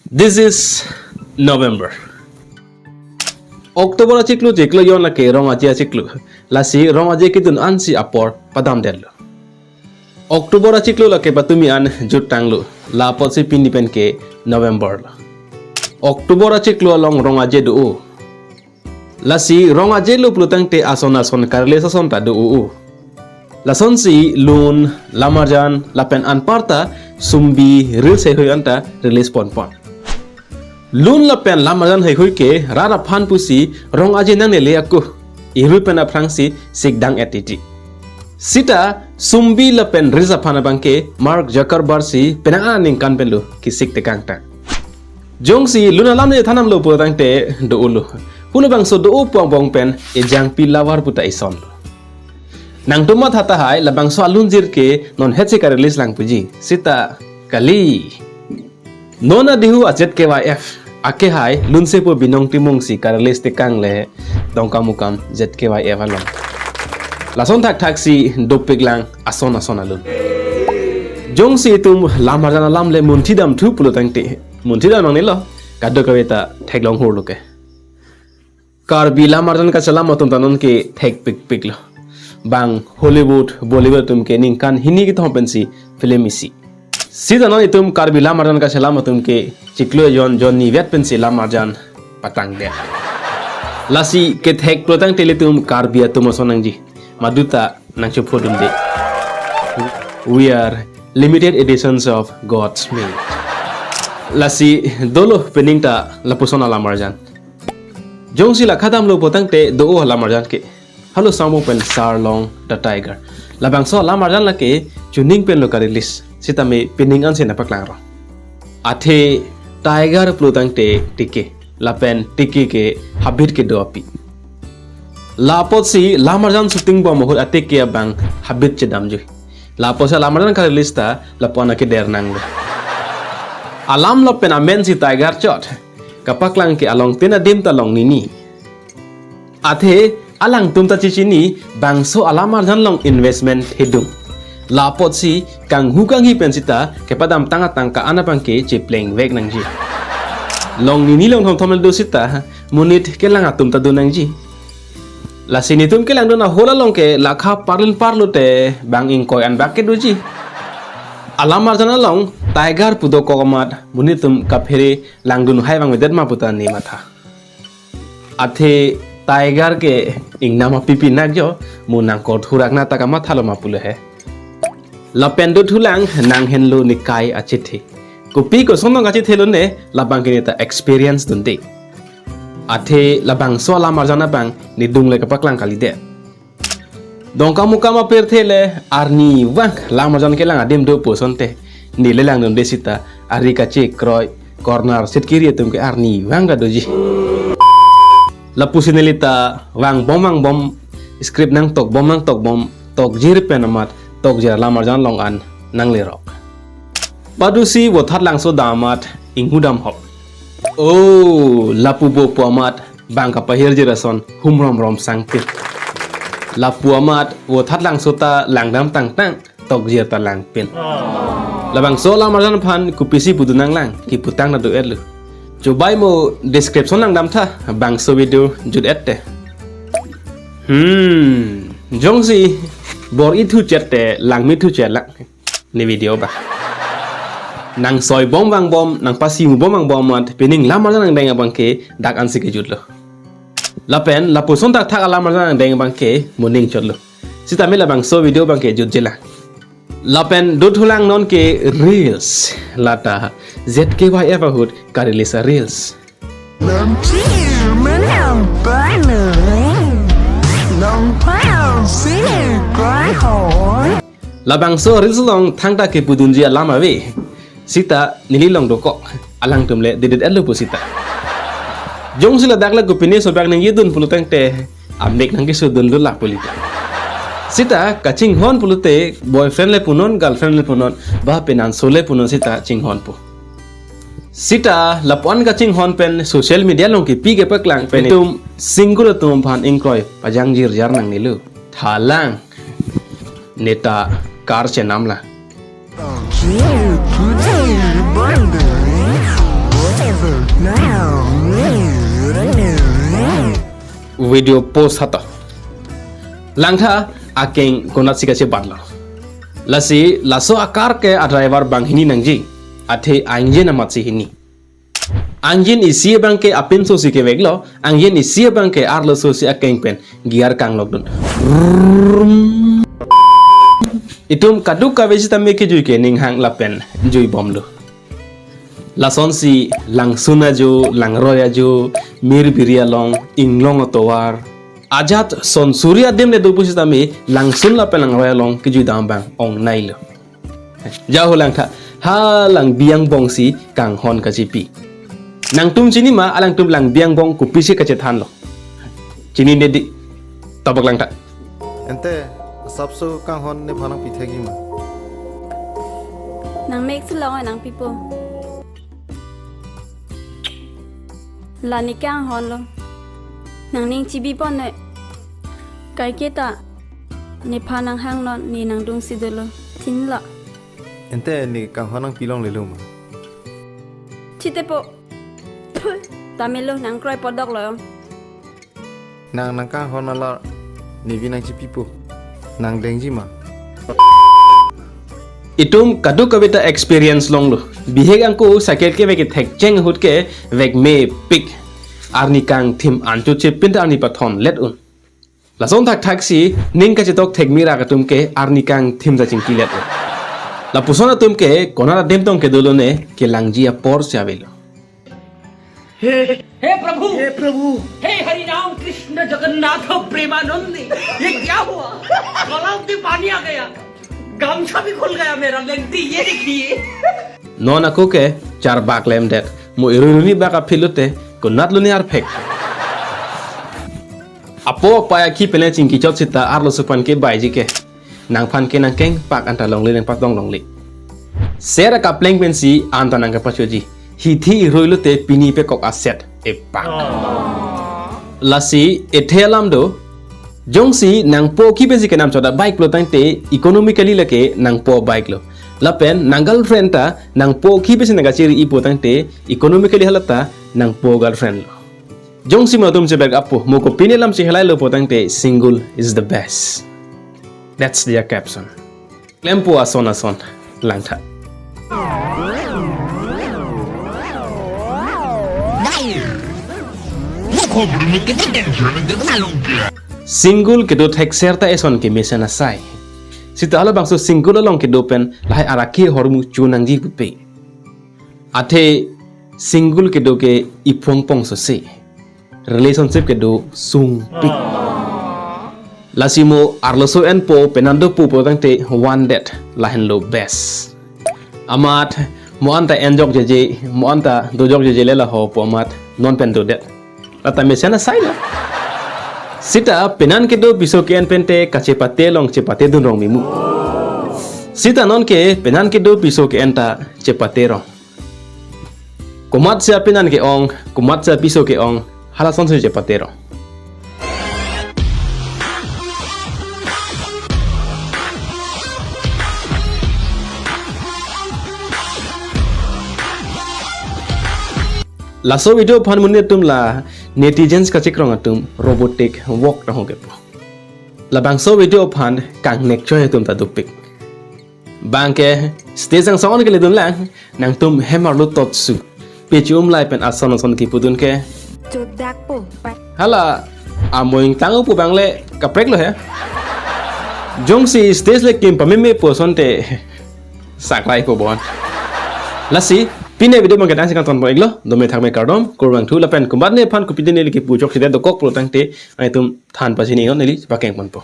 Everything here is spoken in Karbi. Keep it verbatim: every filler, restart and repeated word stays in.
This is November. October achiklo chiklo jon lake rong aje achiklo. Lasi rong aje kedun ansi apor padamdetlo. October achiklo lake patumi an juttanglo. La apotsi pini pen ke November lo. October achiklo along rong aje do-o. Lasi rong aje lo pulotangte ason ason ka-release ason ta do-o. Lasonsi lun, lamarjan lapen anparta sumbi reels heihui anta release ponpon. Lun lapen lamarjan heihui ke rat aphan pusi rong aje nangnele ako. Irui pen aphrangsi sikdang et titi. Sita sumbi lapen reels aphan abangke Mark Zuckerberg si penang aningkan penlo kesik tekangtang. Jongsi lun alam ne thanamlo pulotangte do-o lo. Pu labangso do-o pu angbong pen ejangpi lavar puta isonlo. Nangtum matha tahai labangso alunjir ke non hetsi ka-release lang puji. Sita kali. Non adihu a-Z K Y F akehai lunsepo Binong Timung si ka-release tekang le Dongkamukam Z K Y F along. Lason thakthaksi dopiklang ason ason alun. Jongsi itum lamarjan alam le munthi damthu pulotangte, munthi dam nangnelo, kadokave ta theklong hurlo ke. Karbi lamarjan kachelam atum ta non ke thekpikpiklo. Bang Hollywood, Bollywood atum ke ningkan hini kethom pensi film isi. Sita non itum Karbi lamarjan kachelam atum ke chiklo jon jon nivet pensi lamarjan patangdet. Lasi kethek pulotangte ilitum Karbi atum ason nangji. Maduta nangchophodunde. We are limited editions of God's milk. Lasi dolo peningta lapuson alamarjan. Jongsi la khadamlo pulotangte do-o alamarjan ke. Halo sangmo pen Sarlong the Tiger. Labangso alamarjan lake chuning penlo ka-release. Sitame pining ansi nangpaklangrong. Athe Tiger pulotangte tike. Lapen tike ke habit kedo api. La apotsi lamarjan shooting bom ahut atike abang habit chedamjui. La apotsi alamarjan ka-release ta lapu-an akeder nanglo. Alam lapen amensi Tiger chot. Kapaklang ke along tin adim ta long nini. Athe alangtum ta chechini bangso alamarjan along investment thedung. La apotsi kanghu kanghi pen sita kepadam tang atangka an abangke cheplengvek nangji. Long nini long thomthom do sita monit kelang atum ta do nangji. Lasi netum kelangdun ahol along ke lakha parlin parlote bang ingkoi anbak ke doji. Alamarjan along Tiger pu dokok amat monit atum kaphere langdun hai vangvedet ma puta ne matha. Athe Tiger ke ingnam apipi nakjo, mo nangkor thurak na ta kamathalo ma pulo he. Lapen dothulang nanghenlo nekai achethe. Kopi koson nang achethelo ne labang ke neta experience dunde. Athe labangso alamarjan abang nedung le kapaklang kalidet. Dongkamukam apirthe le arnivang lamarjan kelang adim do pu asonte. Neli langdunde sita ari kachekroi corner seat kiri atum ke arnivang ta doji. Lapusi neli ta vangbom vangbom script nangtokbom nangtokbom tokjir pen amat tokjir alamarjan along an nanglerok. Padusi Vothatlangso dam amat inghu damhok. Oh, lapu bo pu amat bang kapahirjir ason humromrom sangpin. Lapu amat Vothatlangso ta langdam tangtang tokjir ta langpin. Labangso alamarjan aphan kopisi pudun nanglang kiputang na do-etlo. Chobai mo description langdamtha bangso video jut-ette. Hmm, jongsi bor-ithu chette langmithu chet lang. Ne video abang. Nangsoibom vangbom, nangpasimubom vangbom amat pining lamarjan angdeng abangke dak ansi kejutlo. Lapen lapuson thakthak alamarjan angdeng abangke moning chotlo. Sitame labangso video abangke jutjelang. Lapen dothulang nonke reels lata Z K Y F ahut ka-release a-reels. Labangso reels along thangta kepudunji alam ave. Sita neli long dokok. Alangtum le didit-etlo pu sita. Jongsi ladak le kopine sobak nangjedun pulo tangte amek nangkesodunlo la pu lita. Sita kachinghon pulote boyfriend le punon, girlfriend le punon, ba penanso le punon sita chinghonpo. Sita lapu-an kachinghon pen social media along kipi kepaklang pen itum single atum aphan ingkroi pajangjirjar nangnelo. Thalang neta car chenam la. video post hato. Langtha akeng konatsi kachebatlo. Lasi laso a-car ke a-driver banghini nangji. Athe a-engine amatsi hini. Engine isi abang ke apinso si keveklo, engine isi abang ke arloso si akeng pen gear kanglokdun. Itum kadokave sitame kejui ke ninghang lapen juibomlo. Lasonsi langsun ajo, langroi ajo, mir biri along, inglong atovar, ajat son suri adim le do pusitame langsun lapen langroi along kejui dam abang ongnailo. Jaho langtha, ha langbi angbong si kanghon kachipi. Nangtum chini ma, alangtum langbi angbong kopisi kachethanlo? Chinine dei. Tabak langtha. Ante, asapso kanghon nephan nangpi thekji ma? Nangmek si long nangpipo. La ne kanghonlo. Nangning chibipon noi. Kaiketa nephan nanghangnon, ne nangdungsi dolo. Thinlo. Ante ne kanghon nangpi longlelo ma? Chitepo. Phu, tamelo nangkroi podoklo. Nang nangkanghon alar nevi nangchipipo. Nang dengji ma? Itum kadokave ta experience longlo. Bihek angko cycle kevek kethekcheng ahut ke vekmepik. Arni kangthim anchot chepin ta arni pathonlet un. Lason thakthaksi ning kachetok thekmi rak atum ke arni kangthim ta chingkilet un. Lapuson atum ke konat adim tong kedolone, kelangji apor si avelo. हे हे प्रभु, हे प्रभु। हे हरि राम कृष्ण जगन्नाथ प्रेमानंद, ये क्या हुआ? गला में पानी आ गया, गमछा भी खुल गया मेरा, लेंटी, ये देखिए। Non ako ke charbak lemdet, mo irui runi bak aphi lote, konatlo ne arphek. Apo apa akhi pen le chingkichot sita arloso aphan kebaiji ke. Nangphan ke nangkengpak anta longle, nangpatong longle. Ser akapleng pensi anta nangkapachoji. Hithi irui lote pini pekok aset epak. Lasi ethe alam do. Jongsi nangpo akhi pensi kenam choda bike lo tangte economically lake nangpo bike lo. Lapen nang girlfriend ta nangpo akhi pensi nangkachiri-ipo tangte economically halata nangpo girlfriend lo. Jongsi mo atum chebek apo, mo kopine lam si helailo pu tangte single is the best. That's their caption. Klempo ason ason langtha. Single kedo thekser ta eson kemesen asai. Sita halabangso single along kedo pen lahai araki ahormu chonangji pupe. Athe single kedo ke iphong pongso se. Relationship kedo sungpik. Lasi mo arloso enpo penan dopo pu tangte one date lahenlo best. Amat mo anta enjok jeje, mo anta dojok jeje le laho pu amat non pen dodet. Lata mesen asai lo. Sita penan kedo piso ke-en pente kachepate along chepatedun rong mimu. Sita non ke penan kedo piso ke-en ta chepate rong. Komatsi apenan ke-ong, komatsi apiso ke-ong, halasonsi chepate rong. Laso video aphan monit atum la netizens kachikrong atum robotic walk ta ho kepu. Labangso video aphan kangnek choi atum ta dopik. Bang ke stage angsong on keledun lang, nangtum hem arlo totsu. Pechi umlai pen ason ason kipudun ke. Chodakpo, pa. Hala, amoing tangu pu bang le kaprek lo he. Jongsi stage le kim pameme pu asonte sakrai pu bon. Lasi, pine video bang ke dang si kangton pon-iklo, dome thakme kardom, kurvangthu lapen komatne aphan kopidin neli kipu chokchedet dokok pulo tangte, nangtum than pachini non neli pakeng ponpo.